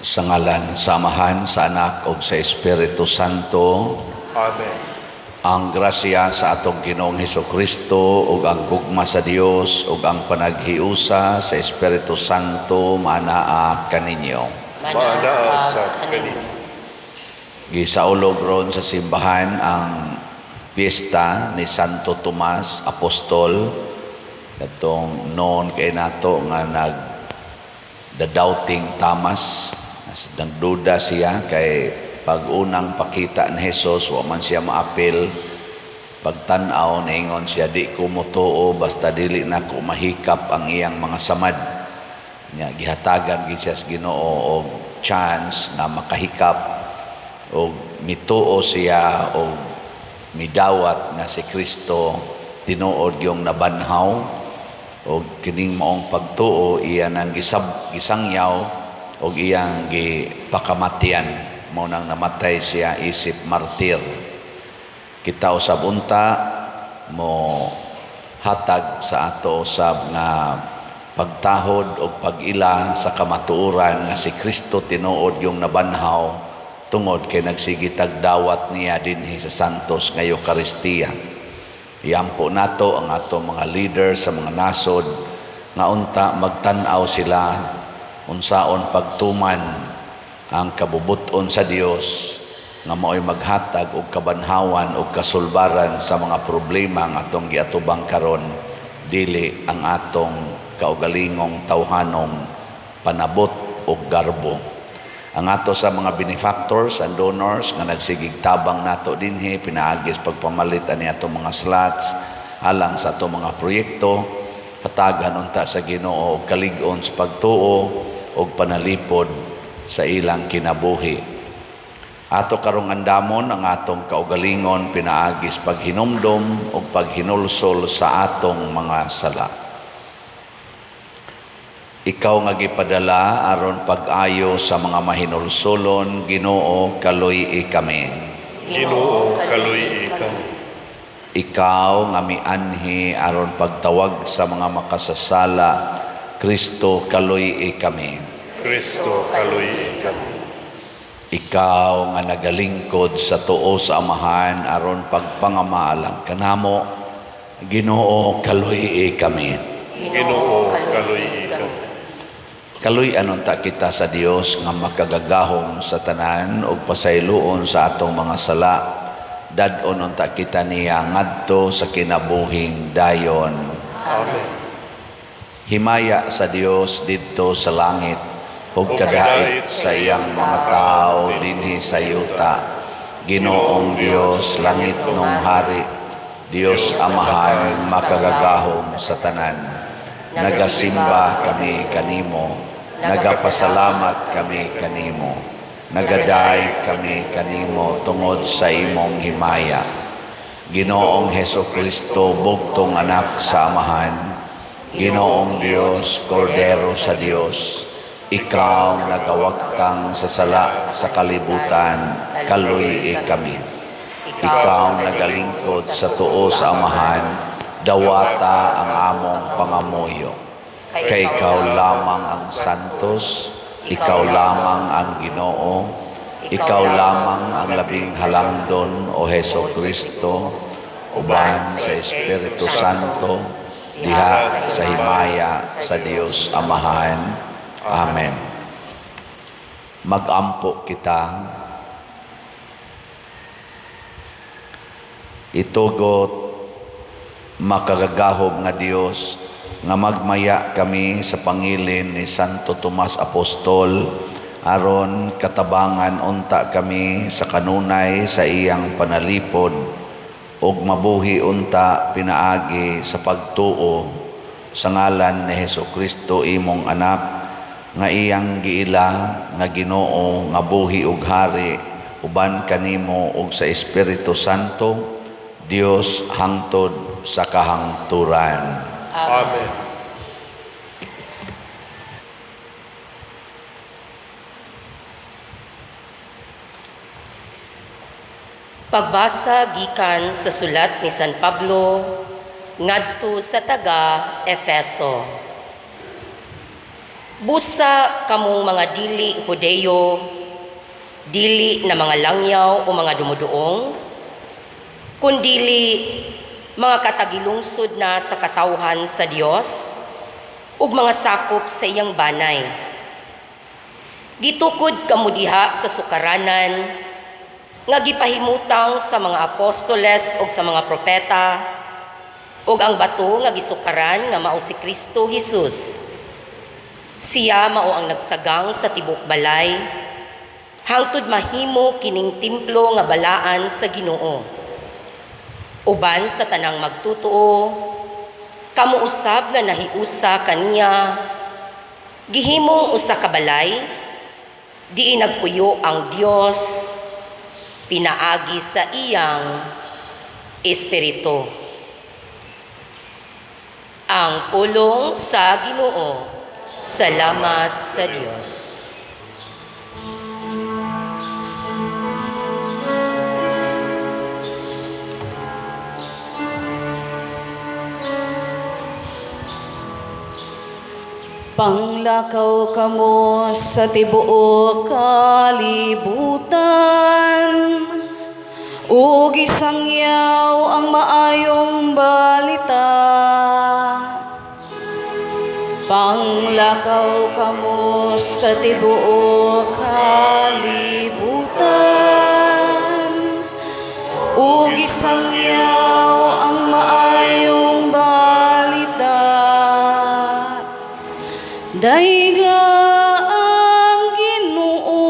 Sa ngalan sa Amahan, sa Anak ug sa Espiritu Santo. Amen. Ang grasya sa atong Ginoong Hesukristo ug ang gugma sa Dios ug ang panaghiusa sa Espiritu Santo maanaa kaninyo. Maanaa sa kaninyo. Gisaulog ron sa simbahan ang piyesta ni Santo Tomas Apostol, katong known kay nato nga nag the Doubting Thomas. Nagduda siya kay pag unang pakita ni Jesus, wa man siya maapil. Pagtan-aw, niingon siya, "Di ko motuo basta dili nako mahikap ang iyang mga samad." Nya gihatagan gid siya sa Ginoo og chance nga makahikap og mituo siya og midawat nga si Kristo tinuod yung nabanhaw, og kining maong pagtuo iya nang gisangyaw og iyang gipakamatian, mao nang namatay siya isip martir. Kita usab unta mo hatag sa ato usab nga pagtahod og pag-ila sa kamatuoran nga si Kristo tinuod yung nabanhaw, tungod kay nagsige tag dawat niya dinhi sa Santos nga Eukaristiya. Iampo nato ang ato mga leader sa mga nasod nga unta magtan-aw sila unsaon pagtuman ang kabubuton sa Dios nga mao'y maghatag og kabanhawan og kasulbaran sa mga problema nga atong giatubang karon, dili ang atong kaugalingong tawhanong panabot og garbo. Ang ato sa mga benefactors and donors nga nagsigig tabang nato dinhi pinaagi sa pagpamalit ani atong mga slots alang sa atong mga proyekto, hatagan unta sa Ginoo og kalig-on sa pagtuo og panalipod sa ilang kinabuhi. Ato karong andamon ang atong kaugalingon pinaagi sa paghinumdom ug paghinulsol sa atong mga sala. Ikaw nga gipadala aron pag-ayo sa mga mahinulsolon, Ginoo, kaluy-i kami. Ginoo, kaluy-i kami. Ikaw nga mianhi aron pagtawag sa mga makasasala, Kristo, kaluy-i kami. Kristo, kaluy-i kami. Ikaw nga nagalingkod sa tuo sa Amahan aron pagpangamaalang kanamo, Ginoo, kaluy-i kami. Ginoo, kaluy-i kami. Kaluy-an unta kita sa Dios nga makagagahom sa tanan ug pasayloon sa atong mga sala. Dad-on unta kita niya ngadto sa kinabuhing dayon. Amen. Himaya sa Dios didto sa langit ug kadait sa iyang mga tawo dinhi sa yuta. Ginoong Dios, langitnong hari, Dios Amahan makagagahom sa tanan. Nagasimba kami kanimo, nagapasalamat kami kanimo, nagadayeg kami kanimo tungod sa imong himaya. Ginoong Hesukristo, bugtong anak sa Amahan, Ginoong Dios, Kordero sa Dios, ikaw nagawagtang sa sala sa kalibutan, kaluy-i kami. Ikaw nagalingkod sa tuo sa Amahan, dawata ang among pangamuyo. Kay ikaw lamang ang santos, ikaw lamang ang Ginoo, ikaw lamang ang labing halangdon, o Hesukristo, uban sa Espiritu Santo, diha sa himaya sa Dios Amahan. Amen. Magampo kita. Itugot, makagagahom nga Dios, nga magmaya kami sa pangilin ni Santo Tomas Apostol, aron katabangan unta kami sa kanunay sa iyang panalipod ug mabuhi unta pinaagi sa pagtuo sa ngalan ni Hesukristo imong anak, nga iyang giila nga Ginoo nga buhi ug hari uban kanimo ug sa Espiritu Santo, Dios hangtod sa kahangturan. Amen. Pagbasa gikan sa sulat ni San Pablo ngadto sa taga Efeso. Busa kamong mga dili Hudeyo, dili na mga langyaw o mga dumuduong, kundili mga katagilungsod na sa katawhan sa Dios ug mga sakop sa iyang banay. Gitukod kamo diha sa sukaranan nga gipahimutang sa mga apostoles ug sa mga propeta ug ang bato nga gisukaran nga mao si Kristo Hesus. Siya mao ang nagsagang sa tibok balay hangtod mahimo kining templo nga balaan sa Ginoo. Uban sa tanang magtutuo, kamo usab nga nahiusa kaniya, gihimong usa ka balay, diin nagpuyo ang Dios pinaagi sa iyang Espiritu. Ang pulong sa Ginoo. Salamat sa Dios. Panglakaw kamo sa tibuok kalibutan, ug isangyaw ang maayong balita. Panglakaw kamo sa tibuok kalibutan, ug isangyaw ang maayong balita. Dayga ang Ginoo,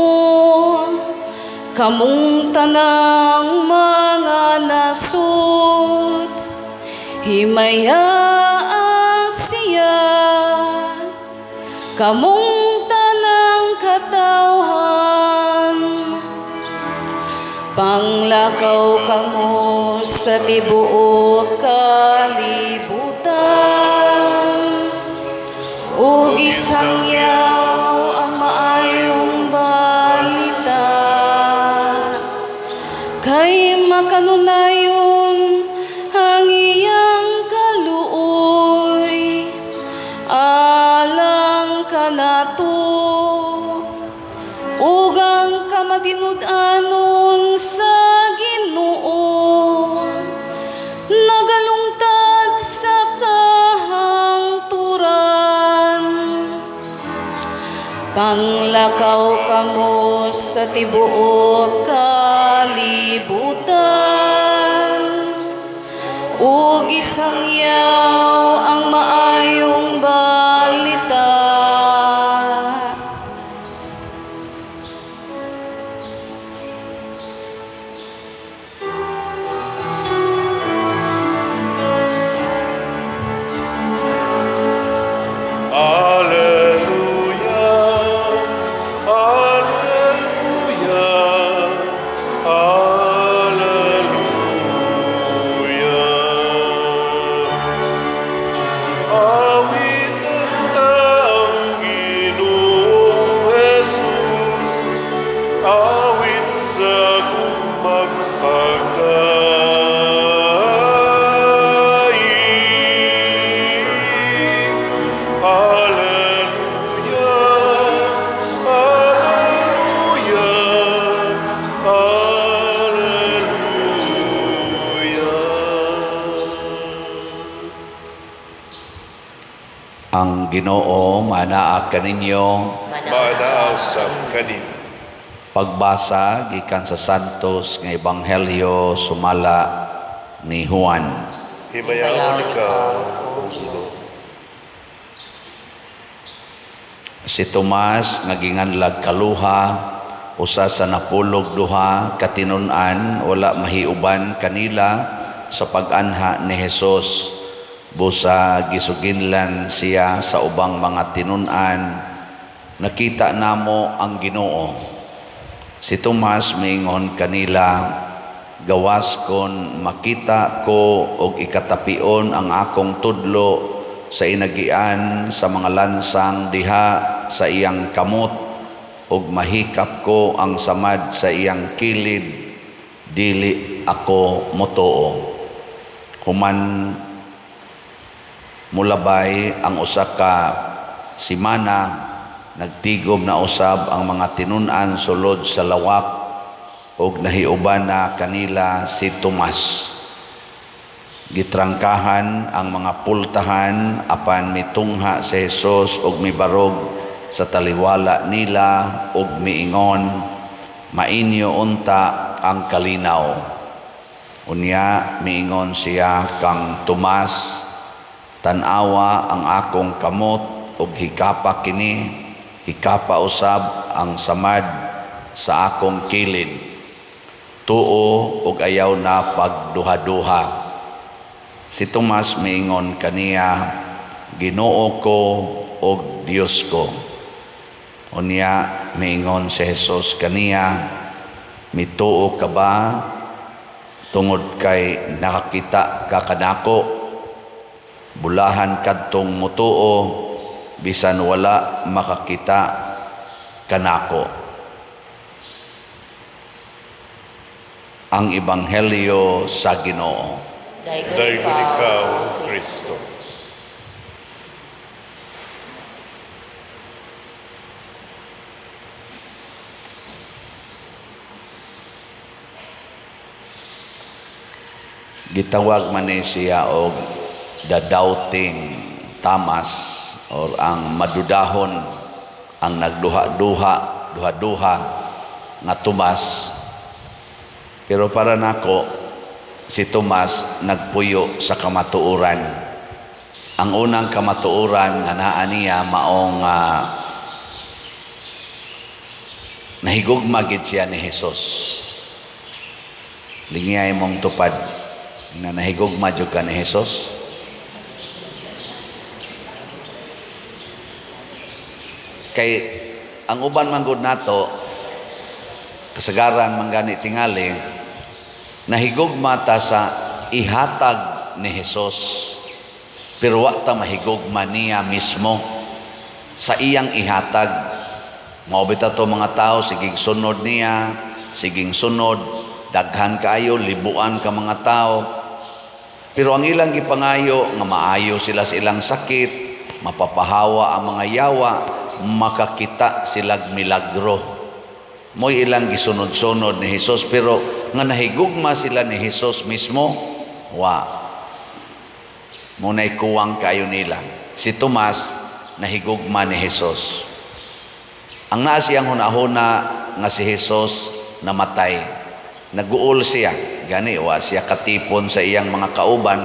kamong tanang mga nasod, himayaa siya, kamong tanang katawhan. Panglakaw kamo sa tibuok kalibutan, ug isangyaw ang maayong balita. Kay makanunayon ang iyang kaluoy, alang kanato, ug ang kamatinud-anon sa Ginoo, nagalungtad sa kahangturan. Panglakaw kamo sa tibuok kalibutan, ug isangyaw ang maayong balita. Alleluia, Alleluia, Alleluia. Awitan ta ang Ginoong Jesus, awit sa gugmag pagdaig. Alleluia, Alleluia, Alleluia. Ang Ginoo manaa kaninyo. Manaa usab kanimo. Pagbasa gikan sa Santos nga Ebanghelyo sumala ni Juan. Himayaon ikaw, O Ginoo. Si Tomas nga ginganlag Kaluha, usa sa 12 ka tinun-an, wala mahiuban kanila sa pag-anha ni Hesus. Busa gisuginlan siya sa ubang mga tinun-an, nakita namo ang Ginoo. Si Tomas miingon kanila, gawas kon makita ko og ikatapion ang akong tudlo sa inagian sa mga lansang diha sa iyang kamot, ug mahikap ko ang samad sa iyang kilid, dili ako motuo. Human mulabay ang usa ka simana, Nagtigom na usab ang mga tinun-an sulod sa lawak ug nahiuban na kanila si Tomas. Gitrangkahan ang mga pultahan apan mitungha si Jesus ug mibarog sa taliwala nila ug miingon, "Mainyo unta ang kalinaw." Unya miingon siya kang Tomas, "Tan-awa ang akong kamot ug hikapa kini, hikapa usab ang samad sa akong kilid. Tuo ug ayaw na pagduha-duha." Si Tomas miingon kaniya, "Ginoo ko ug Dios ko." Unya miingon si Jesus kaniya, "Mituo ka ba tungod kay nakakita ka kanako? Bulahan kadtong mutuo bisan wala makakita kanako." Ang Ebanghelyo sa Ginoo. Daygon Daygon ikaw, ikaw, O Kristo. Kristo. Gitawag man ni siya og the doubting Thomas or ang madudahon, ang nagduha-duha, duha-duha nga Tomas. Pero para nako, si Tomas nagpuyo sa kamatuoran. Ang unang kamatuoran nga naa niya maong nahigugma gid siya ni Jesus. Lingiyay mong tupad na nahigugma jud ka ni Jesus. Kay ang uban man gud nato, kasagaran man gani tingali, nahigugma ta sa ihatag ni Jesus, pero wa ta mahigugma niya mismo sa iyang ihatag. Mao bitaw to mga tao, siging sunod niya, siging sunod, daghan kaayo, libuan ka mga tao. Pero ang ilang gipangayo nga maayo sila sa ilang sakit, mapapahawa ang mga yawa, makakita silag milagro. Mo'y ilang gisunod-sunod ni Jesus, pero nga nahigugma sila ni Jesus mismo, wa. Muna'y kuwang kayo nila. Si Tomas, nahigugma ni Jesus. Ang naa siyang hunahuna nga si Jesus namatay. Naguol siya. Gani, wa siya katipon sa iyang mga kauban,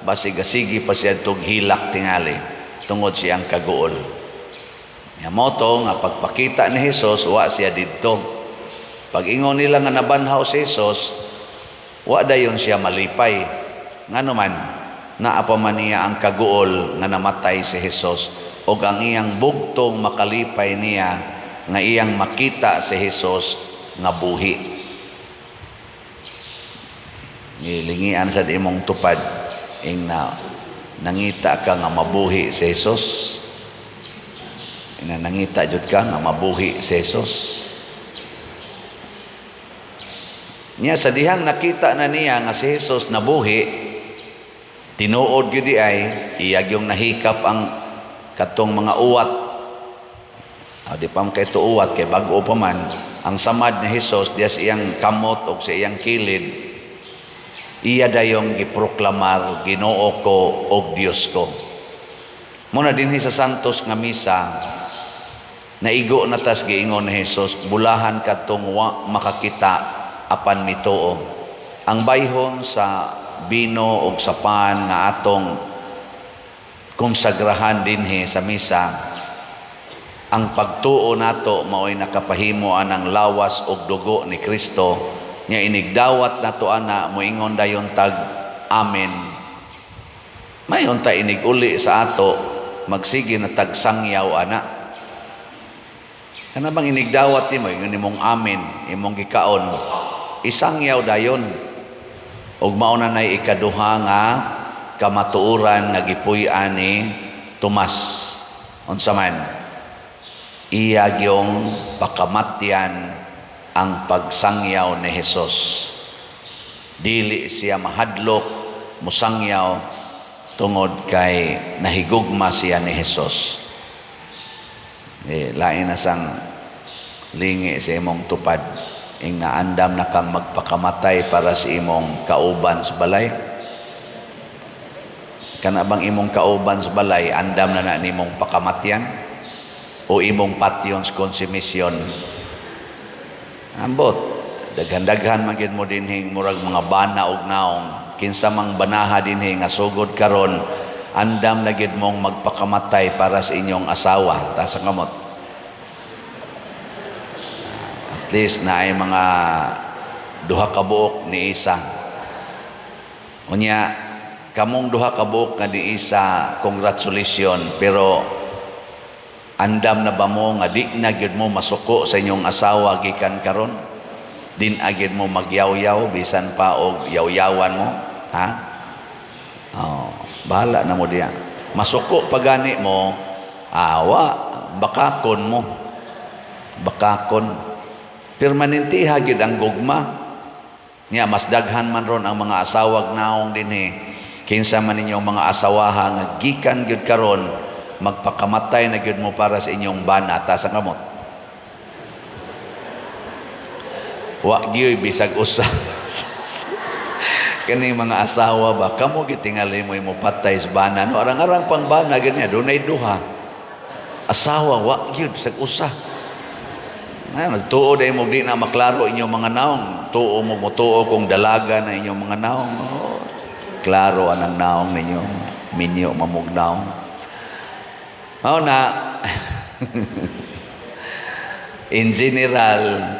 basig sige pa siya tug hilak tingali, tungod siyang kaguol. Nga mo to nga pagpakita ni Jesus, wa siya didto. Pag-ingon nila nga nabanhaw si Jesus, wa dayon siya malipay. Ngano man, naa pa man niya ang kaguol nga namatay si Jesus, ug ang iyang bugtong makalipay niya nga iyang makita si Jesus nga buhi. Ngilingian sa imong tupad ing na nangita ka nga mabuhi si Jesus. Ing na nangita jud ka nga mabuhi si Jesus. Nya sa dihang nakita na niya nga si Jesus nabuhi, tinuod gyud di ay iyag yung nahikap ang katong mga uwat. Di pa man kay tuuwat kay bag-o pa man ang samad ni Jesus diya sa iyang kamot og sa iyang kilid. Iya dayong giproklamar, Ginoo ko og Dios ko. Muna dinhi sa Santos nga misa, naigo na tas giingon ni Jesus, bulahan kadtong wa makakita apan mituo. Ang bayhon sa bino og sa pan nga atong konsagrahan dinhi sa misa, ang pagtuo nato mao'y nakapahimo anang lawas og dugo ni Kristo. Nya inigdawat nato ana, moingon dayon tag amen. Mayon ta iniguli sa ato, magsige na tag sangyaw ana. Kana bang inigdawat nimo, ingon nimong amen, imong gikaon, isangyaw dayon. Ug mao na nay ikaduha nga kamatuoran nga gipuy-an ni Tomas. Unsa man? Iya gyong pakamatyan ang pagsangyaw ni Jesus. Dili siya mahadlok musangyaw tungod kay nahigugma siya ni Jesus. Eh, lain na sang lingi sa imong tupad. Ing naandam na kang magpakamatay para sa imong kauban sa balay. Kana bang imong kauban sa balay, andam na na nimong pakamatyan? O imong patyon sa konsumisyon? Ambot, daghan-daghan man gyud mo dinhing murag mga bana og naong. Kinsa mang banaha dinhi nga sugod karon, andam na gyud mong magpakamatay para sa inyong asawa. Taas ang kamot. At least na ay mga duha ka buok ni isa. Unya, kamong duha ka buok nga ni isa, congratulations, pero andam na ba mo nga di na gyud mo masuko sa inyong asawa gikan karon? Din agid mo magyawyaw bisan pa og yawyawan mo, ha? Oh, bahala na mo diya. Masuko pa gani mo, awa, bakakon mo. Bakakon. Permanente gyud ang gugma. Nya mas daghan man ron ang mga asawag naong dinhi. Kinsa man ninyong mga asawaha nga gikan gyud karon, magpakamatay na gyud mo para sa inyong bana, taas ang kamot. Wa gyud bisag usa. Kani mga asawa ba, kamo gitingali mo imo patay sa bana, no arang-arang pang bana ganyan, dunay duha. Asawa wa gyud bisag usa. Ay, nagtuo dahil mo di na maklaro inyong mga naong. Tuo mo motuo kung dalaga na inyong mga naong. Oh, klaro anang naong ninyo. Minyo mamog naong. Oh, na. In general,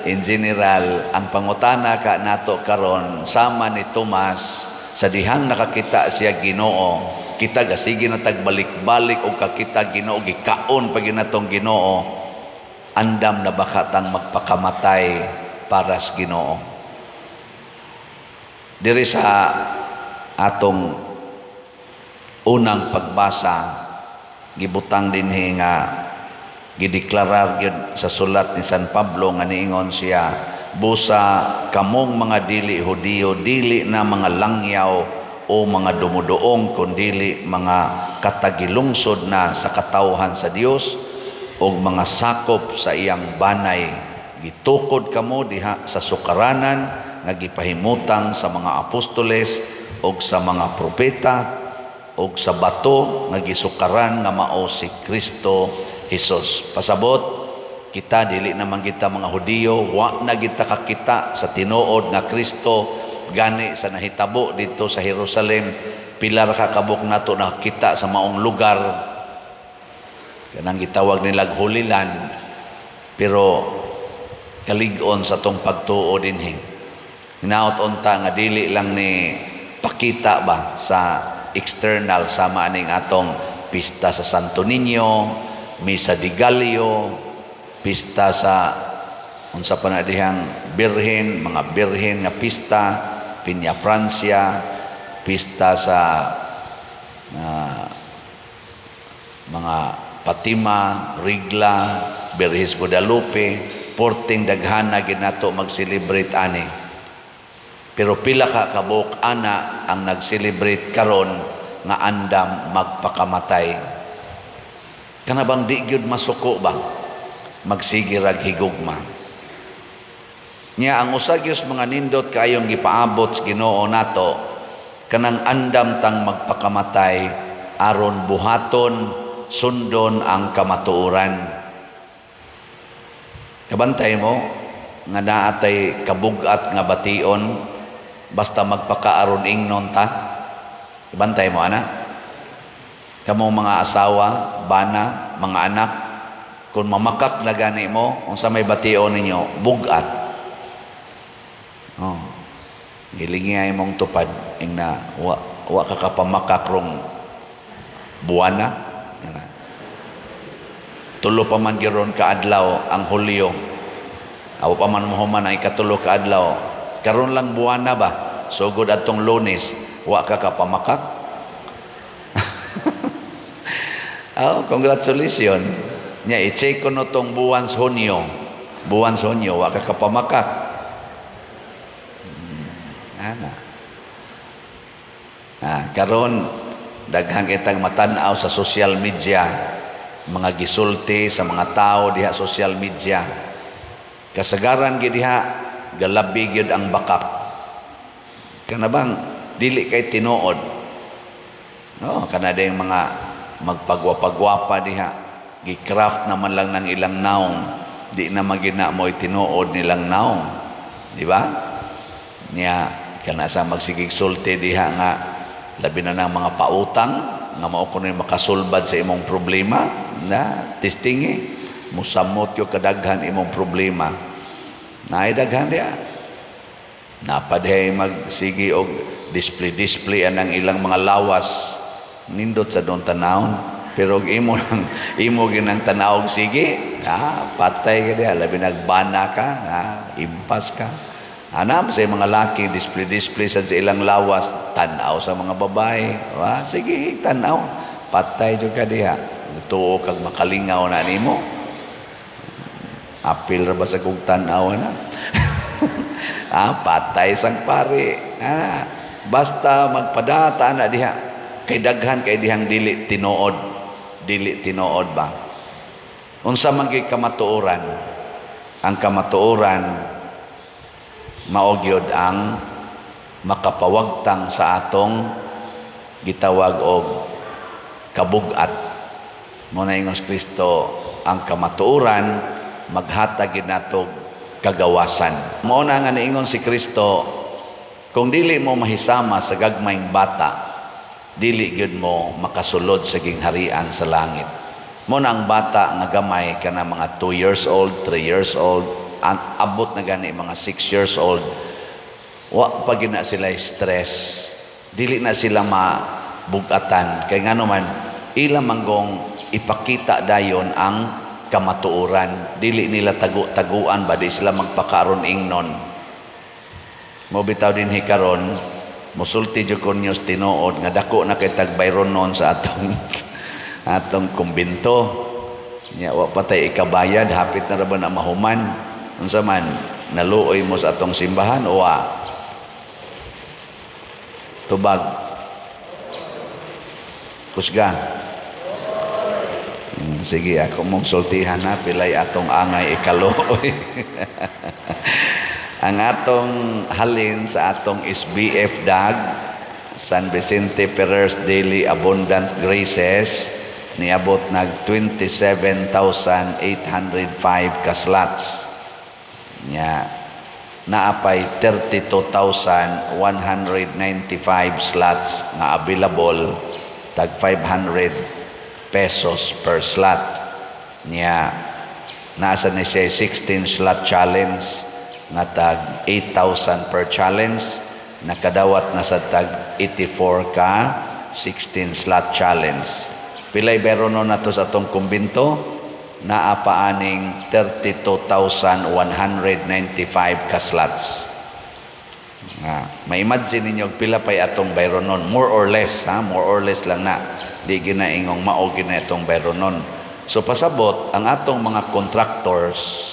ang pangutana ka nato karon sama ni Tomas sa dihang nakakita siya Ginoo. Kita gasige na tagbalik-balik og kakita Ginoo, gikaon pa ginatong Ginoo. Andam na baka tang magpakamatay para sa Ginoo. Diri sa atong unang pagbasa, gibutang dinhi nga gideklarar gyud sa sulat ni San Pablo nga niingon siya, busa kamong mga dili Hudiyo, dili na mga langyaw o mga dumuduong, kundili mga katagilungsod na sa katawhan sa Dios og mga sakop sa iyang banay. Gitukod kamo diha sa sukaranan nga gipahimutang sa mga apostoles og sa mga propeta og sa bato nga gisukaran nga mao si Kristo Hesus. Pasabot, kita dili naman kita mga Hudiyo, wa na kita kakita sa tinuod nga Kristo gani sa nahitabo dito sa Jerusalem. Pila ra ka kabuk nato nakita sa maong lugar kanang gitawag nilag Holy Land, pero kalig-on sa tong pagtuo dinhi. Hinaot unta nga dili lang ni pakita ba sa external sama aning atong pista sa Santo Niño, Misa de Gallo, pista sa unsa pa na dihang birhen, mga birhen nga pista, Piña Francia, pista sa mga Fatima, Rigla, Birhis Guadalupe, porting daghana ginato mag-celebrate ani. Pero pila ka kabuok ana ang nag-celebrate karon nga andam magpakamatay. Kana bang di gyud masuko ba? Magsige rag higugma. Nya ang usa gyud mga nindot kaayong gipaabot sa Ginoo nato kanang andam tang magpakamatay aron buhaton sundon ang kamatuoran. Kabantay mo nga naatay kabugat nga bation basta magpakaaron ingnon ta. Kabantay mo ana. Kamo mga asawa, bana, mga anak, kung mamakak na gani mo, unsa may bation ninyo, bugat. Oh. Gilingi mong tupad ing na wa ka kapamakak rong buwana. Tulo pa man giron kaadlaw ang Hulyo. Aw pa man mohuman ang ikatulo kaadlaw. Karon lang buwana ba? Sugod atong Lunes, wa ka kapamakak. Oh, congratulations. Nya i-check ko no tong buwan sa Hunyo. Buwan sa Hunyo, wa ka kapamakak. Ana. Ah, karon daghang kitang matan-aw sa social media. mga gisulti sa mga tao diha social media. Kasagaran gid diha galabi gyud ang bakak. Kana bang dili kay tinuod? No, kana dayong mga magpagwapa-gwapa diha, gi-craft naman lang ng ilang naong, di na magina mo'y tinuod nilang naong, di ba? Niya kana sa magsigig sulti diha nga labi na ng mga pautang nga mao kuno makasulbad sa imong problema na testingi musamot yo kadaghan imong problema. Naay daghan diha. Napadhay magsigi og display display anang ilang mga lawas, nindot sa doon tanawon, pero og imo nang imo ginang tanaw og sige, patay ka diha, labi nagbana ka, impas ka. Ana sa mga laki display display sa ilang lawas, tan-aw sa mga babae, wa sige tan-aw, patay jud ka diha. Tuo kag makalingaw na nimo. Apil ra ba sa kog tan-aw na? Patay sang pare. Basta magpadata na diha. Kay daghan kay dihang dili tinuod. Dili tinuod ba? Unsa man gyud kamatuoran? Ang kamatuoran mao gyud ang makapawagtang sa atong gitawag og kabug-at. Mo na ingos Kristo, ang kamatuoran maghatag gyud nato kagawasan. Mao na nga niingon si Kristo, kung dili mo mahisama sa gagmayng bata, dili gyud mo makasulod sa gingharian sa langit. Mo na ang bata nga gamay kana mga 2 years old, 3 years old, abot na gani mga 6 years old, wa pa gyud na sila stress, dili na sila mabugatan. Kay ngano man, ila manggong ipakita dayon ang kamatuoran, dili nila tagu-taguan ba, di sila magpakaron ingnon. Mo bitaw din hikaron, musulti jud ko niyo tinuod nga dako na kay tagbayron noon sa atong atong kumbinto. Nya wa pa tay ikabayad, hapit na ra ba na mahuman. Unsa man, naluoy mo sa atong simbahan o wa? Tubag. Kusga. Sige, ako mong sultihan na, pilay atong angay ikaluoy. Ang atong halin sa atong SBF DAG, San Vicente Ferrer's Daily Abundant Graces, niabot nag 27,805 ka slots. Nya, naapay 32,195 slots nga available, tag 500 pesos per slot. Nya, nasa ni siya 16 slot challenge nga tag 8,000 per challenge, nakadawat na sa tag 84 ka 16 slot challenge. Pilay bero no nato sa atong kumbinto, naa pa aning 32,195 ka slots. Ma-imagine ninyo pila pay atong bayronon, more or less, ha, more or less lang na. Di ginaingong mao gina itong bayronon. So pasabot ang atong mga contractors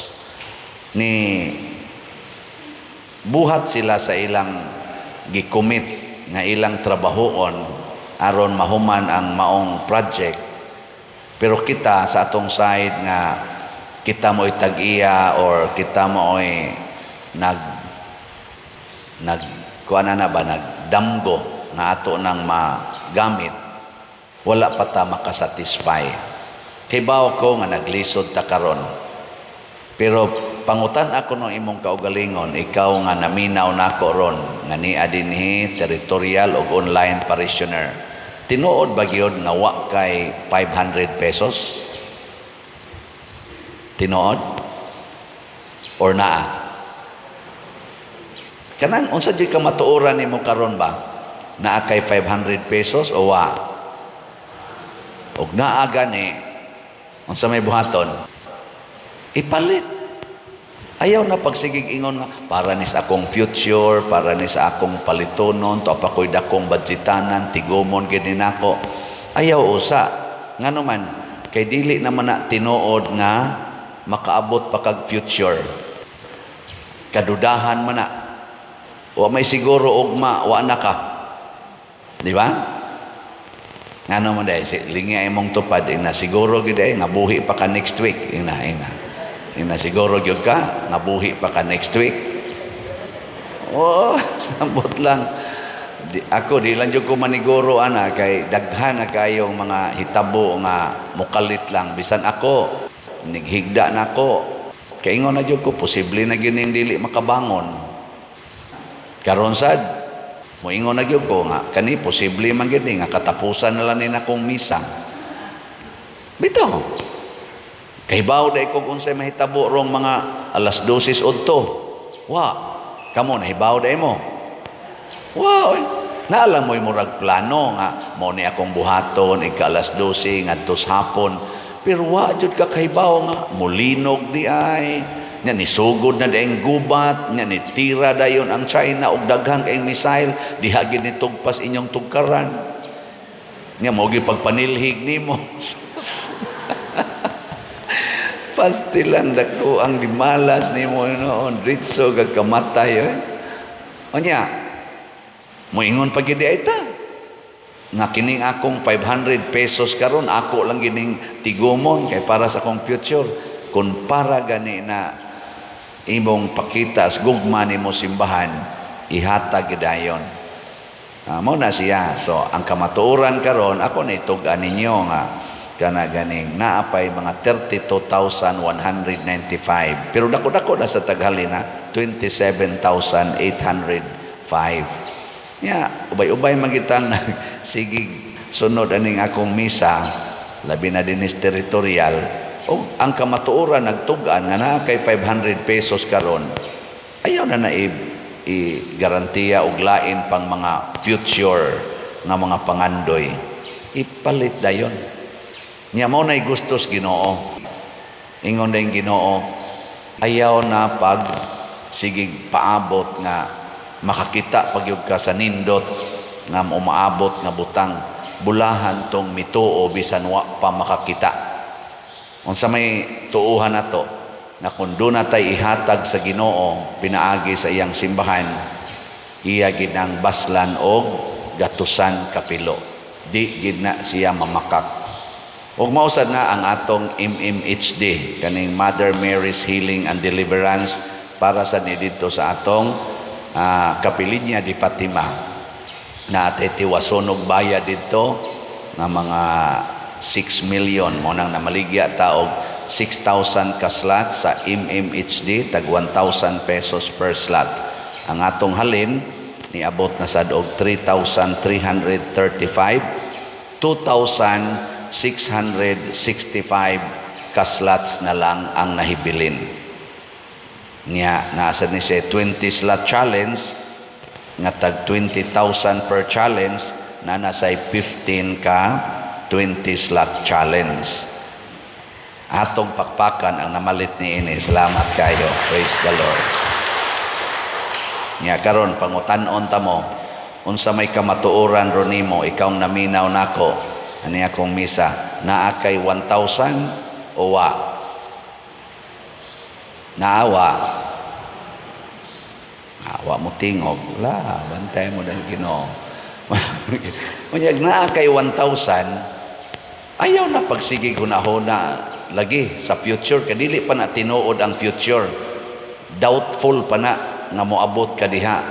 ni buhat sila sa ilang gikomit nga ilang trabahoon aron mahuman ang maong project. Pero kita sa atong side nga kita mo'y tag-iya or kita mo'y nag nag kuan na ba, nagdamgo nga ato nang magamit, wala pa ta makasatisfy. Kibaw ko nga naglisod ta karon, pero pangutan ako ng imong kaugalingon, ikaw nga naminaw nako ron nga nia dinhi territorial og online parishioner, tinuod ba gyud nga wa kay 500 pesos? Tinuod or naa? Kanang unsa jud ka matuoran nimo karon ba? Naa kay 500 pesos o wa? Og naa gani, unsa may buhaton? Ipalit. Ayaw na pagsigig ingon nga para ni sa akong future, para ni sa akong palitonon, to pa ko'y dakong budgetanan, tigumon gid ni nako. Ayaw usa. Ngano man, kay dili naman na tinuod nga makaabot pa kag future. Kadudahan man na. Wa may siguro ugma, wa na ka. Di ba? Ngano man dahil, si lingi ay mong tupad, ina siguro gyud ay nga buhi pa ka next week. Ina, ina. Ina siguro gyud ka, nga buhi pa ka next week. Oh, sambot lang. Di, ako di lang jud ko maniguro ana kay daghan na kayong mga hitabo nga mukalit lang bisan ako nighigda na ako, kaingon na jud ko posible na gyud ning dili makabangon karon. Sad moingon na gyud ko nga kani posible man gyud ni nga katapusan na lang ni nakong misa. Bitaw kahibaw dai kog unsay mahitabo rong mga alas 12 udto. Wa kamo nahibaw dai mo? Wow, eh. Naalam mo'y murag plano nga mo ni akong buhaton ika alas 12 ngadto sa hapon. Pero wa jud ka kahibaw nga mulinog di ay nya nisugod na diay gubat nya ni tira dayon ang China og daghan kayong missile diha gid ni tugpas inyong tugkaran nya mo gi pagpanilhig nimo. Pasti lang dako ang gimalas nimo noon, diretso kag kamatay, eh. Unya moingon pa gid ay ta nga kining akong 500 pesos karon ako lang gining tigumon kay para sa akong future. Kung para gani na imong pakita sa gugma nimo simbahan, ihatag gidayon. Ah, mo na siya. So ang kamatuoran karon ako na itug-an ninyo nga kana ganing naapay mga 32,195, pero dako-dako na sa taghalin na 27,805. Ya, ubay-ubay magitang sige sunod aning akong misa, labi na dinis territorial, o ang kamatuoran nagtug-an nga naa kay 500 pesos karon, ayaw na na i-garantiya og lain pang mga future nga mga pangandoy. Ipalit dayon. Nya mao nay gustos Ginoo. Ingon din Ginoo, ayaw na pag sigig paabot nga makakita pagyud ka sa nindot nga umaabot nga butang, bulahan tong mituo bisan wa pa makakita. Unsa may tuuhan nato nga kung doon natay ihatag sa Ginoo pinaagi sa iyang simbahan, iya gid ang baslan og gatusan kapilo, di gid na siya mamakak. Ug mausad na ang atong MMHD, kaning Mother Mary's Healing and Deliverance, para sa ni didto sa atong Kapilinya di Fatima na atay tiwasunog bayad didto nga mga 6 million. Mo nang namaligya ta og 6,000 ka slot sa MMHD, tag 1,000 pesos per slot. Ang atong halin niabot na sad og 3,335, 2,665 ka slots na lang ang nahibilin. Nya nasa ni siya 20 slot challenge nga tag 20,000 per challenge na nasay 15 ka 20 slot challenge. Atong pakpakan ang namalit ni ini. Salamat kayo. Praise the Lord. Nya karon pangutan-on ta mo, unsa may kamatuoran ron nimo, ikaw naminaw nako ani akong misa, naa kay 1,000 o wa? Naawa? Awa mo tingog la, bantay mo dahil Ginoo. Unyag naa kay 1,000, ayaw na pagsige hunahuna lagi sa future kay dili pa na tinuod ang future, doubtful pa na nga moabot ka diha.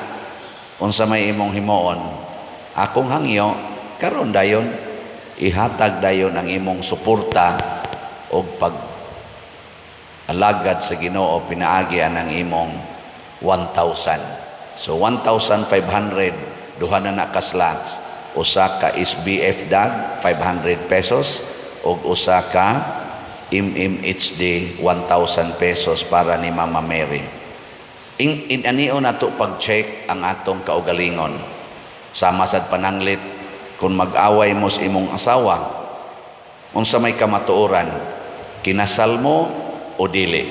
Unsa may imong himuon? Akong hangyo karon dayon, ihatag dayon ang imong suporta og pag alagad sa Ginoo pinaagi ang imong 1,000. So 1,500, duha na na ka slots, usa ka SBF dag 500 pesos ug usa ka MMHD 1,000 pesos para ni Mama Mary. In anio nato pag-check ang atong kaugalingon. Sama sad pananglit kung mag-away mo sa imong asawa, unsa may kamatuoran, kinasal mo o dili?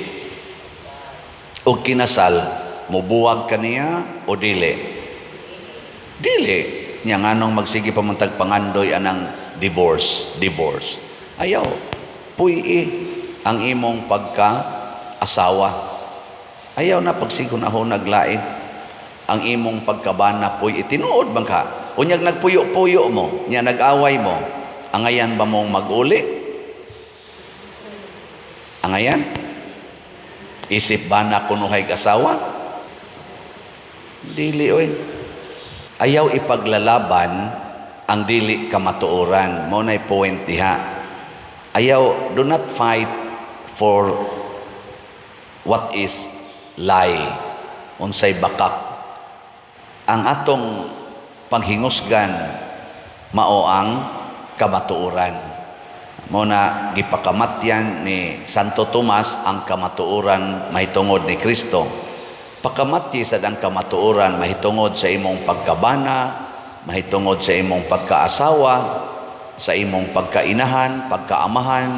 O kinasal, mubuwag ka niya o dili? Dili. Nya nganong magsige pa man tag pangandoy anang divorce, divorce? Ayaw, puy ang imong pagka asawa. Ayaw na pagsigon ako naglain. Ang imong pagkabana puy tinuod bang ka? Unyag nagpuyo-puyo mo, nya nag-away mo. Angayan ba mong mag-uli? Angayan? Isip ba na kunuhay asawa? Dili oy. Ayaw ipaglalaban ang dili kamatuoran. Mao nay point diha. Ayaw, do not fight for what is lie. Unsay bakak. Ang atong panghingusgan mao ang kamatuoran. Mao na gipakamatyan ni Santo Tomas ang kamatuoran mahitungod ni Kristo. Pakamatyi sad ang kamatuoran mahitungod sa imong pagkabana, mahitungod sa imong pagkaasawa, sa imong pagkainahan, pagkaamahan,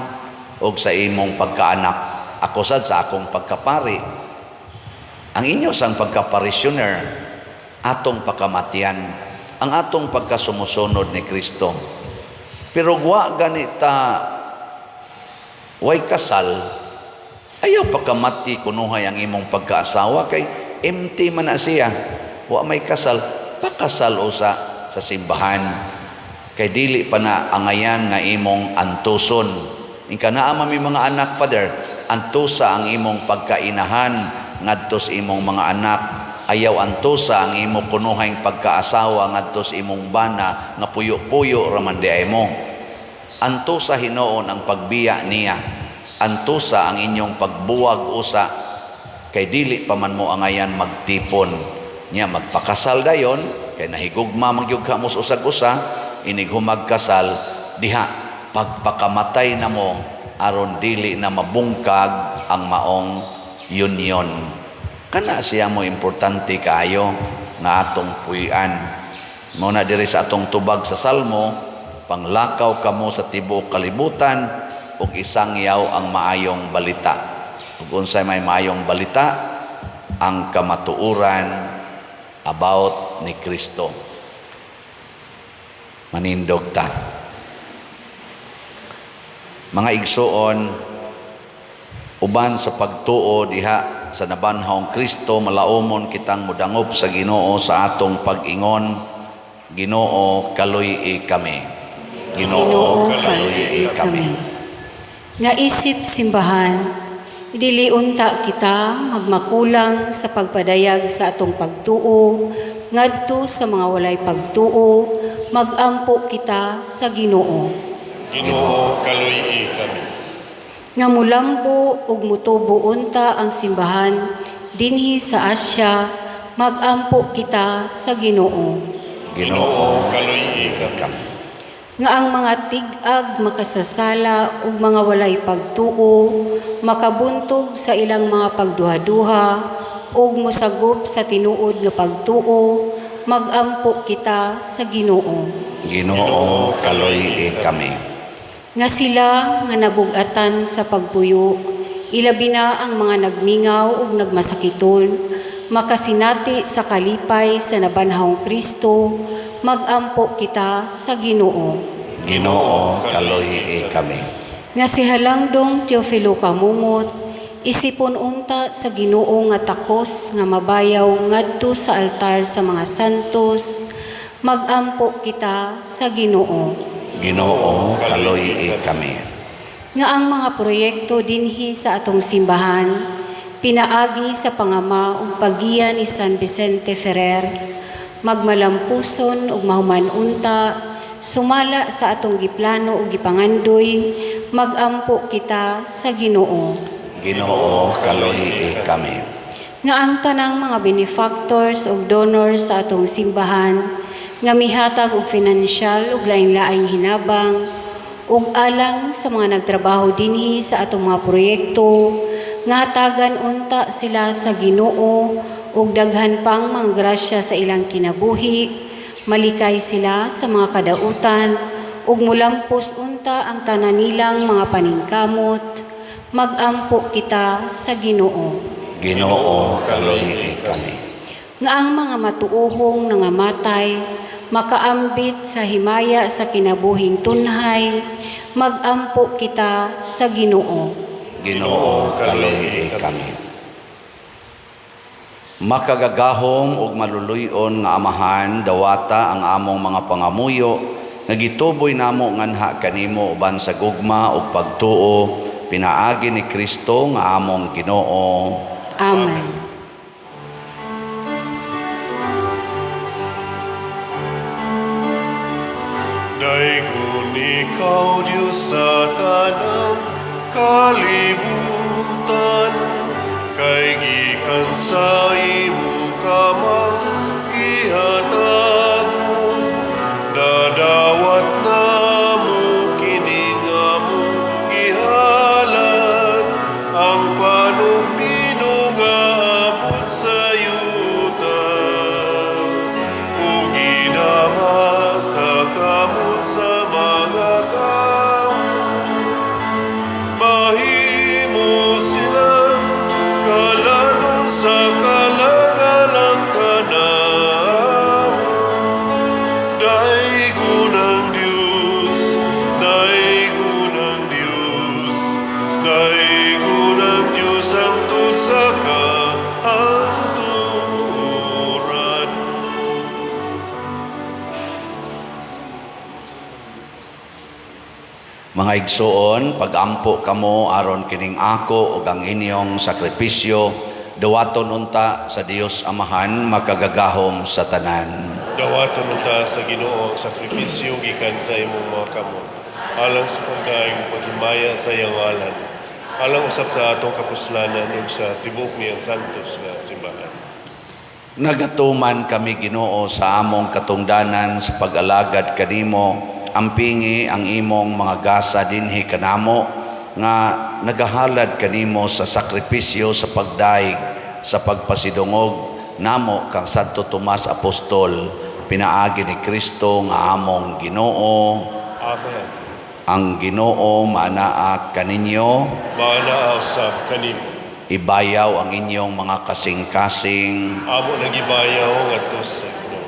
ug sa imong pagkaanak. Ako sad sa akong pagkapari. Ang inyo sang pagkaparishioner, atong pakamatyan, ang atong pagkasumusunod ni Kristo. Pero wa gani ta way kasal, ayaw pakamati kunuhay ang imong pagkaasawa kay empty man na siya. Wa may kasal, pakasal usa sa simbahan. Kay dili pa na angayan nga imong antuson. Inka naa man may mga anak, Father, antusa ang imong pagkainahan ngadto sa imong mga anak. Ayaw antusa ang imong kunuhay pagkaasawa ngadto sa imong bana nga puyo-puyo raman di ay mo. Antusa hinuon ang pagbiya niya. Antusa ang inyong pagbuwag usa kay dili pa man mo angayan magtipon. Nya magpakasal dayon kay nahigugma man gyud ka mo sa usag-usa, inig humagkasal diha pagpakamatay na mo aron dili na mabungkag ang maong union. Kana siya mo importante kaayo nga atong puy-an. Mao na diri sa atong tubag sa Salmo, panglakaw kamo sa tibuok kalibutan ug isangyaw ang maayong balita. Ug unsay may maayong balita? Ang kamatuoran about ni Kristo. Manindog ta. Mga igsuon, uban sa pagtuo diha sa nabanhawng Kristo, malaumon kitang mudangop sa Ginoo sa atong pag-ingon, Ginoo, kaluy-i kami. Ginoo, kaluy-i kami. Nga isip simbahan, dili unta kita magmakulang sa pagpadayag sa atong pagtuo ngadto sa mga walay pagtuo, magampo kita sa Ginoo. Ginoo, kaluy-i kami. Nga mulambo ug mutubo unta ang simbahan dinhi sa Asya, magampo kita sa Ginoo. Ginoo, kaluy-i kami. Nga ang mga tig-ag makasasala ug mga walay pagtuo makabuntog sa ilang mga pagduhaduha ug mosagop sa tinuod nga pagtuo, magampo kita sa Ginoo. Ginoo, kaluy-i kami. Nga sila nga nabugatan sa pagpuyo, ilabi na ang mga nagmingaw ug nagmasakiton, makasinati sa kalipay sa nabanhawng Kristo, magampo kita sa Ginoo. Ginoo, kaluy-i kami. Nga si Halangdong Teofilo Camomot, isipon unta sa Ginoo nga takos nga mabayaw ngadto sa altar sa mga santos, magampo kita sa Ginoo. Ginoo, kaluy-i kami. Nga ang mga proyekto dinhi sa atong simbahan, pinaagi sa pangama ug paggiya ni San Vicente Ferrer, magmalampuson ug mahuman unta, sumala sa atong giplano ug gipangandoy, magampo kita sa Ginoo. Ginoo, kaluy-i kami. Nga ang tanang mga benefactors ug donors sa atong simbahan nga mihatag og financial ug laing-laing hinabang ug alang sa mga nagtrabaho dinhi sa atong mga proyekto, nga hatagan unta sila sa Ginoo ug daghan pang mga grasya sa ilang kinabuhi, malikay sila sa mga kadautan ug mulampos unta ang tanan nilang mga paningkamot, magampo kita sa Ginoo. Ginoo, kaluy-i kami. Nga ang mga matuohong nangamatay makaambit sa himaya sa kinabuhing tunhay, magampo kita sa Ginoo. Ginoo, kaluy-i kami. Makagagahom ug maluluy-on nga Amahan, dawata ang among mga pangamuyo nga gituboy namo nganha kanimo uban sa gugma ug pagtuo pinaagi ni Kristo nga among Ginoo. Amen. Daygon ikaw, Diyos, sa tanang kalibutan, kay gikan sa imong kamang gihatag mo. Nadawat namo kini nga among gihalad, ang panugmino nga abot sa yuta. Ug ginama sa kamot sa mga tao, mahimo silang kalanon sa kalagalang kanamo. Daygon ang Diyos, daygon ang Diyos, daygon ang Diyos hangtod sa kahangturan. Mga igsoon, pagampo kamo aron kining ako ug ang inyong sakripisyo dawaton unta sa Dios Amahan makagagahom sa tanan. Dawaton unta sa Ginoo ang sakripisyo gikan sa imong mga kamot, alang sa pagdaig ug paghimaya sa iyang ngalan, alang usab sa atong kapuslanan ug sa tibuok niyang santos nga simbahan. Nagatuman kami Ginoo sa among katungdanan sa pag-alagad kanimo, ampingi ang imong mga gasa dinhi kanamo nga nagahalad kanimo sa sakripisyo sa pagdaig sa pagpasidungog namo kang Santo Tomas Apostol pinaagi ni Kristo nga among Ginoo. Amen. Ang Ginoo maanaa kaninyo. Maanaa usab kanimo. Ibayaw ang inyong mga kasing-kasing. Amo nagibayaw ngadto sa Ginoo.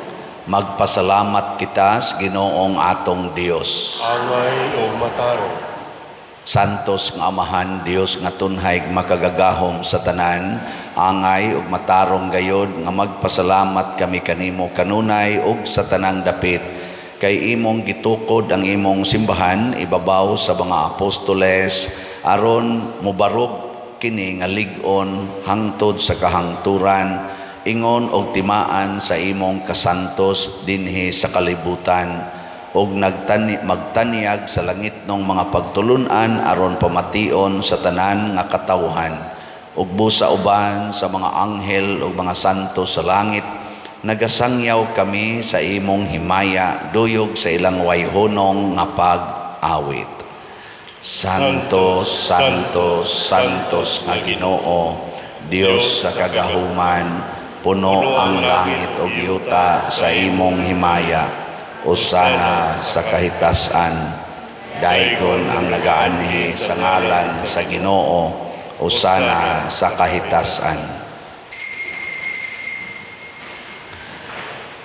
Magpasalamat kita sa Ginoong atong Dios. Angay o matarong. Santos nga Amahan, Dios nga tunhay makagagahom sa tanan, angay ug matarong gayod nga magpasalamat kami kanimo kanunay ug sa tanang dapit, kay imong gitukod ang imong simbahan ibabaw sa mga apostoles aron mobarog kini nga lig-on hangtod sa kahangturan, ingon og timaan sa imong kasantos dinhi sa kalibutan, og magtanyag sa langit ng mga pagtulunan aron pamation sa tanan nga katawhan, ug busa uban sa mga anghel ug mga santo sa langit nagasangyaw kami sa imong himaya duyog sa ilang wayhonong nga pag-awit. Santo, Santo, Santos nga Ginoo, Dios sa kagahuman, puno ang langit ug yuta sa imong himaya. Usana sa kahitasan, daygon ang nagaanhi sa ngalan sa Ginoo, usana sa kahitasan.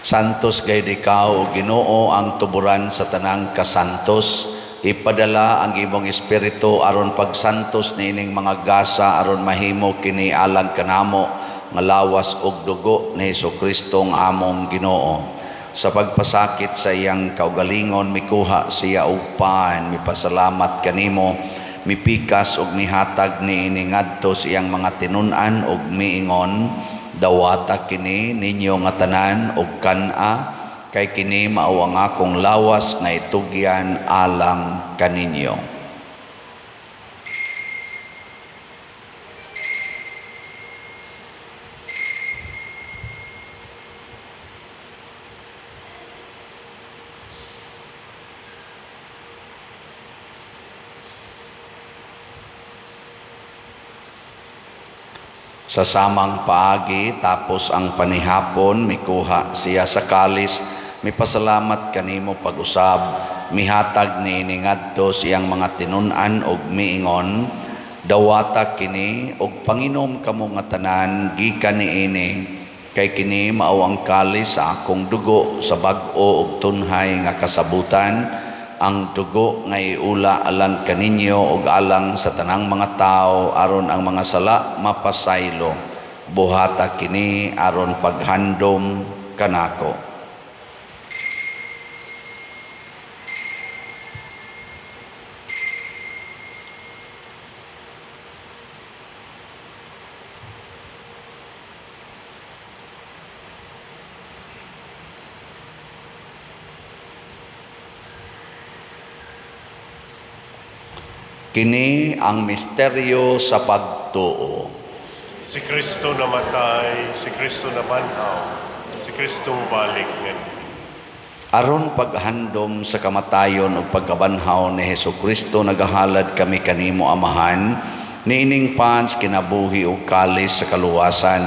Santos gayud ikaw, o Ginoo, ang tuburan sa tanang kasantos. Ipadala ang imong espiritu aron pagsantos niining mga gasa aron mahimo kini alang kanamo nga lawas ug dugo ni Hesukristo ang among Ginoo. Sa pagpasakit sa iyang kaugalingon mikuha siya og pan, mipasalamat kanimo, mipikas ug mihatag niini ngadto sa iyang mga tinun-an ug miingon, dawata kini ninyo nga tanan ug kan-a, kay kini mao ang akong lawas nga itugyan alang kaninyo. Sa samang paagi, tapos ang panihapon, mikuha siya sa kalis, mipasalamat kanimo pag-usab, mihatag niini ngadto sa iyang mga tinun-an og miingon, dawata kini og panginom kamo nga tanan gikan niini, kay kini mao ang kalis sa akong dugo sa bag-o og tunhay nga kasabutan, ang dugo nga iula alang kaninyo ug alang sa tanang mga tawo aron ang mga sala mapasaylo. Buhata kini aron paghandom kanako. Kini ang misteryo sa pagtuo. Si Kristo namatay, si Kristo nabanhaw, si Kristo mubalik nganhi. Aron paghandom sa kamatayon ug pagkabanhaw ni Hesus Kristo, nagahalad kami kanimo, Amahan, niining pan sa kinabuhi ug kalis sa kaluwasan.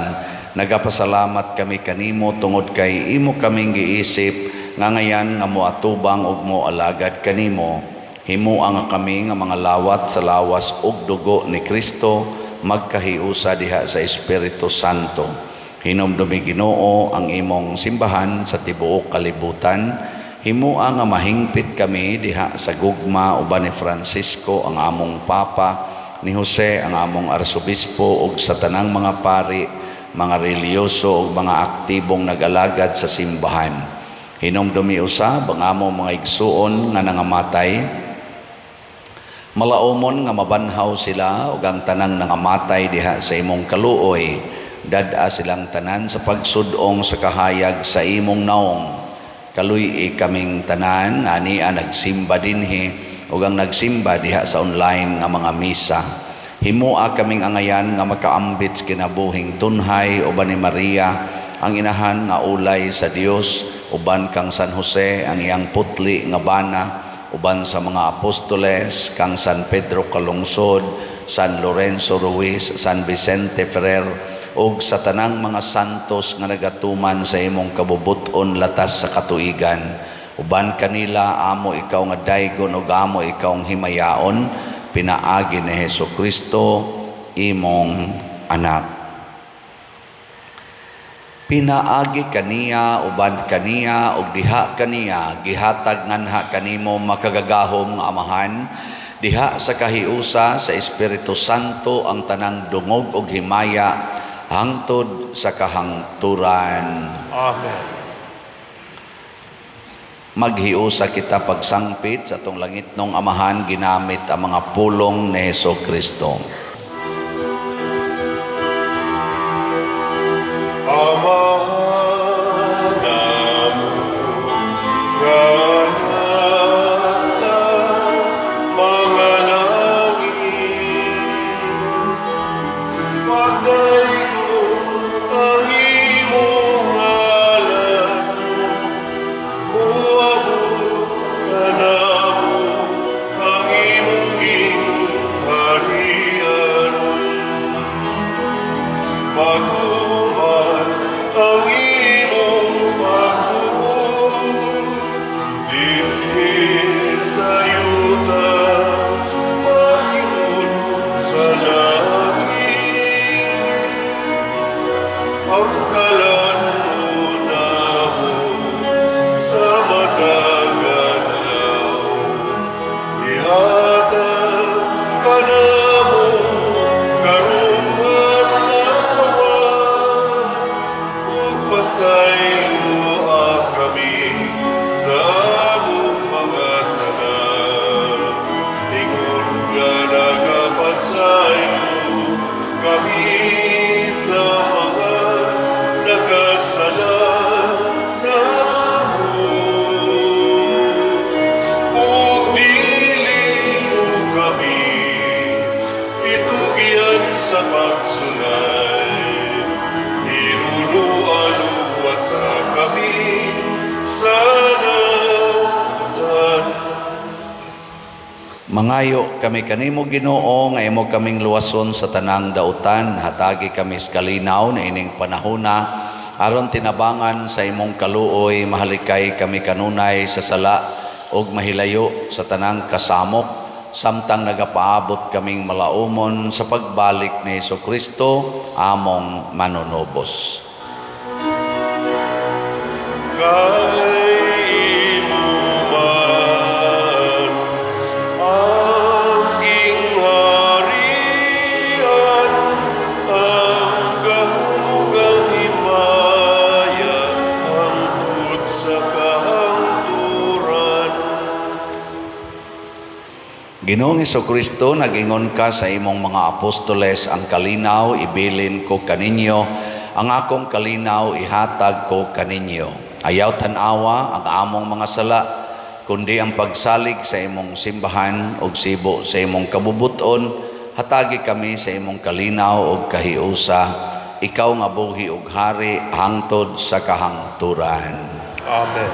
Nagapasalamat kami kanimo tungod kay imo kaming giisip nga ngayan nga moatubang ug moalagad kanimo. Himoa nga kami nga mga lawat sa lawas ug dugo ni Kristo magkahiusa diha sa Espiritu Santo. Hinumdumi, Ginoo, ang imong simbahan sa tibuok kalibutan. Himoa nga mahingpit kami diha sa gugma uban ni Francisco ang among Papa, ni Jose ang among Arsobispo ug sa tanang mga pari, mga relihiyoso ug mga aktibong nagalagad sa simbahan. Hinumdumi usab ang among mga igsuon nga nangamatay. Malaumon nga mabanhaw sila ug ang tanang nangamatay diha sa imong kaluoy. Dad-a silang tanan sa pagsud-ong sa kahayag sa imong naong. Kaluy-i kaming tanan nga ania nagsimba dinhi ug ang nagsimba diha sa online nga mga misa. Himoa kaming angayan nga makaambit sa kinabuhing tunhay uban ni Maria ang inahan nga ulay sa Dios, uban kang San Jose ang iyang putli nga bana, uban sa mga apostoles, kang San Pedro Calungsod, San Lorenzo Ruiz, San Vicente Ferrer ug sa tanang mga santos nga nagatuman sa imong kabubut-on latas sa katuigan. Uban kanila amo ikaw nga daygon ug amo ikaw himayaon pinaagi ni Hesus Kristo imong anak. Pinaagi kaniya, uban kaniya ug diha kaniya, gihatag nganha kanimo, makagagahom nga Amahan, diha sa kahiusa sa Espiritu Santo ang tanang dungog ug himaya hangtod sa kahangturan. Amen. Maghiusa kita pagsangpit sa atong langitnong Amahan ginamit ang mga pulong ni Hesus Kristo. Amahan namo nga nasa mga langit, pagdaygon ang imong ngalan, moabot kanamo ang imong gingharian. Matuman ang imong pagbuot dinhi sa yuta pahiun sa langit. Ang kalan-on namo sa matag adlaw ihatag kanamo karong adlaw, ug pasayloa kami sa among mga sala, ingon nga nagapasaylo kami sa mga nakasala namo. Ug dili mo kami itugyan sa pagsulay, hinuloa luwasa kami sa dautan. Mangayo kami kanimo, Ginoo, nga imo kaming luwason sa tanang dautan. Hatagi kami sa kalinaw niining panahona aron tinabangan sa imong kaluoy mahalikay kami kanunay sa sala ug mahilayo sa tanang kasamok samtang nagapaabot kaming malaumon sa pagbalik ni Hesus Kristo among manunubos. Kay imo man ang gingharian, ang gahom ug ang himaya, hangtod sa kahangturan. Ginoong Kristo, nag-ingon ka sa imong mga apostoles, "Ang kalinaw ibilin ko kaninyo, ang akong kalinaw ihatag ko kaninyo. Ayaw tan-awa ang among mga sala, kundi ang pagsalig sa imong simbahan ug sibo sa imong kabubuton. Hatagi kami sa imong kalinaw ug kahiusa, ikaw nga buhi ug hari hangtod sa kahangturan. Amen.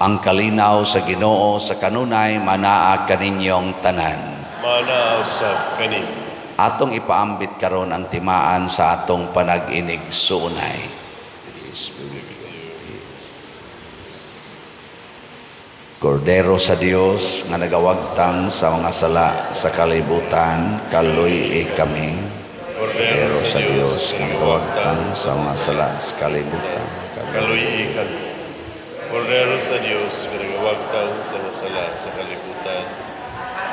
Ang kalinaw sa Ginoo sa kanunay manaa kaninyong tanan. Manaa usab kanimo. Atong ipaambit karon ang timaan sa atong panag-inig-suunay. Kordero sa Dios nga nagawagtang sa mga sala sa kalibutan, kaluy kami. Kordero sa Dios nga nagawagtang sa mga sala sa kalibutan, kaluy kami. Kordero sa Dios nga nagawagtang sa mga sala sa kalibutan,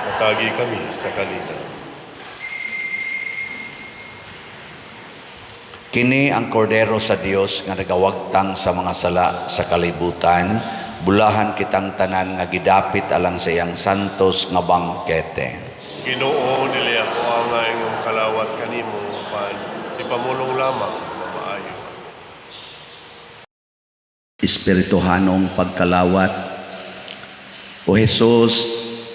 hatagi kami sa kalinaw. Kini ang kordero sa Dios nga nagawagtang sa mga sala sa kalibutan, bulahan kitang tanan nga gidapit alang sa iyang santos nga bangkete. Ginoo, dili ako angay nga kalawat kanimo apan ipamulong lamang nga maayo. Espirituhanong pagkalawat. O Hesus,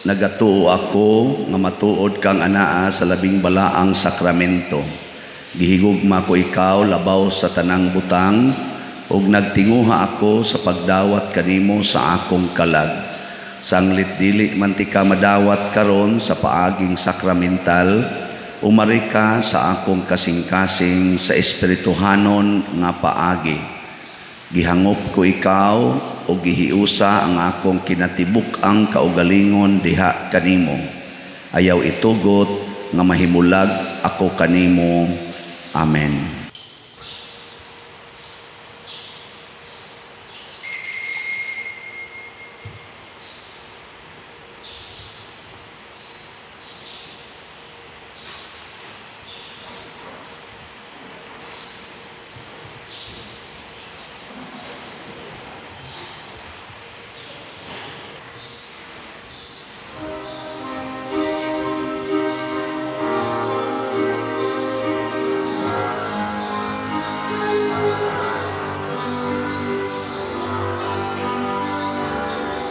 nagatuo ako nga matuod kang anaa sa labing balaang sakramento. Gihigugma ko ikaw labaw sa tanang butang, ug nagtinguha ako sa pagdawat kanimo sa akong kalag. Sanglit dili man ti ka madawat karon sa paaging sakramental, umari ka sa akong kasing-kasing sa espirituhanon nga paagi. Gihangop ko ikaw o gihiusa ang akong kinatibuk-ang kaugalingon diha kanimo. Ayaw itugot nga mahimulag ako kanimo. Amen.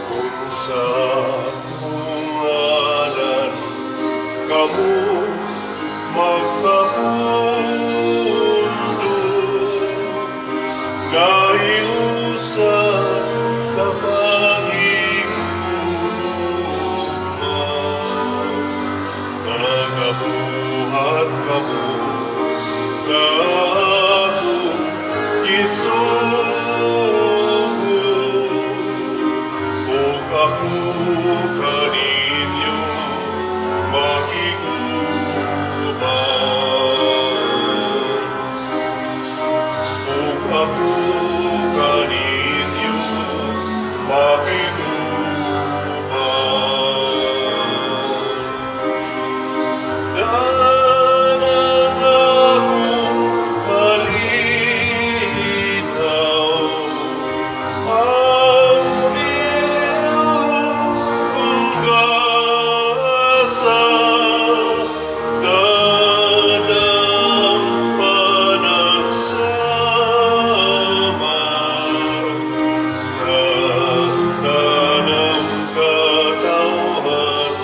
Kung sa akong ngalan kamo magkapundo, nahiusa sa pagigugma, nagabuhat kamo sa akong gisugo, ug ako kaninyo makig-uban. Ug ako kaninyo makig-uban. Daan ang akong kalinaw, ang bililhon kong gasa, daan ang panagsama sa tanang katawhan.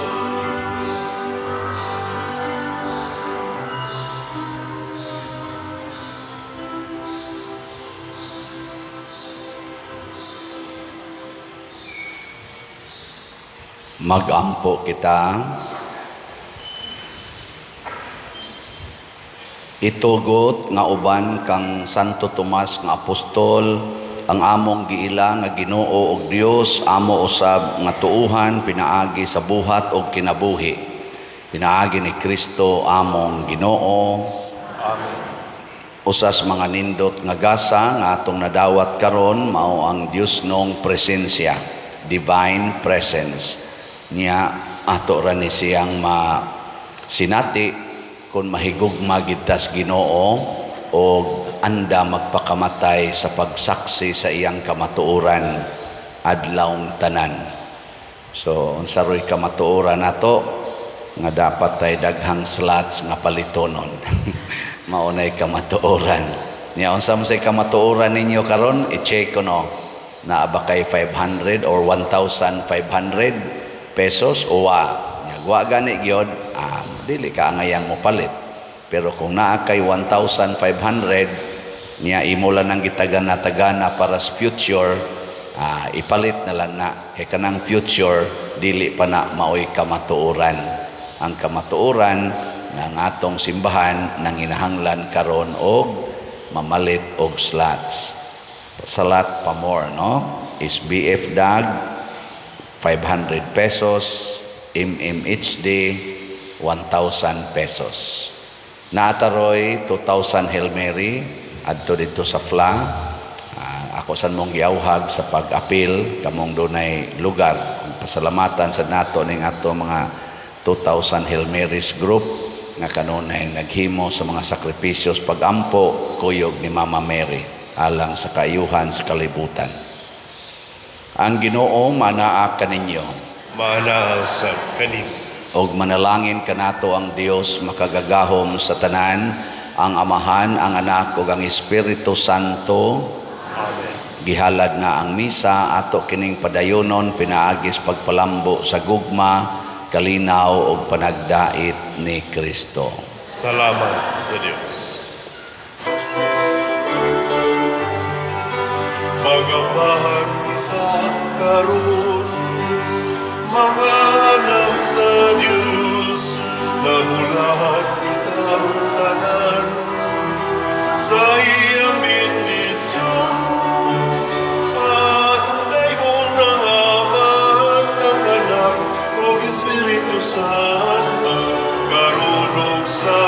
Magampo kita. Itugot nga uban kang Santo Tomas nga apostol ang among giila nga Ginoo ug Dios, amo usab nga tuuhan pinaagi sa buhat ug kinabuhi. Pinaagi ni Kristo among Ginoo. Amen. Usas mga nindot nga gasa nga atong nadawat karon mao ang Dios nong presensya, divine presence. Niya ato ra ni siyang masinati kung mahigugma gid tas Ginoo og anda magpakamatay sa pagsaksi sa iyang kamatuoran adlawng tanan. So unsa roy kamatuoran nato nga dapat tay daghang slots nga palitonon. Mao nay kamatuoran. Niya unsa man say kamatuoran ninyo karon, i-check ko no. Naa ba kay 500 or 1,500 pesos o wa? Wa gani gyud, dili ka angayang mopalit. Pero kung naa kay 1,500 niya, imo lang nang gitagana-tagana para sa future, ipalit na lang na kay kanang future dili pa na maoy kamatuoran. Ang kamatuoran nga ang atong simbahan nanginahanglan karon og mamalit og slots. Salat pa more, no? SBF DAG 500 pesos, MMHD 1,000 pesos. Naa ta roy 2,000 Hail Mary adto dito sa FLA. Ako san mong giawhag sa pag-apil kamong dunay lugar. Pasalamatan sa nato ning ato mga 2,000 Hail Marys group nga kanunay naghimo sa mga sakripisyos pagampo kuyog ni Mama Mary alang sa kaayuhan sa kalibutan. Ang Ginoo manaa kaninyo. Maanaa sad kanimo. Og manalangin kanato ang Dios makagagahom sa tanan, ang Amahan, ang Anak ug ang Espiritu Santo. Amen. Gihalad na ang misa, ato kining padayonon pinaagis pagpalambo sa gugma, kalinaw ug panagdait ni Kristo. Salamat sa Dios. Magambahan kita karon, mga anak sa Dios, nagulahan kitang tanan sa iyang bendisyon. Atong daygon ng Ama, ng Anak, ug Espiritu Santo, karon ug sa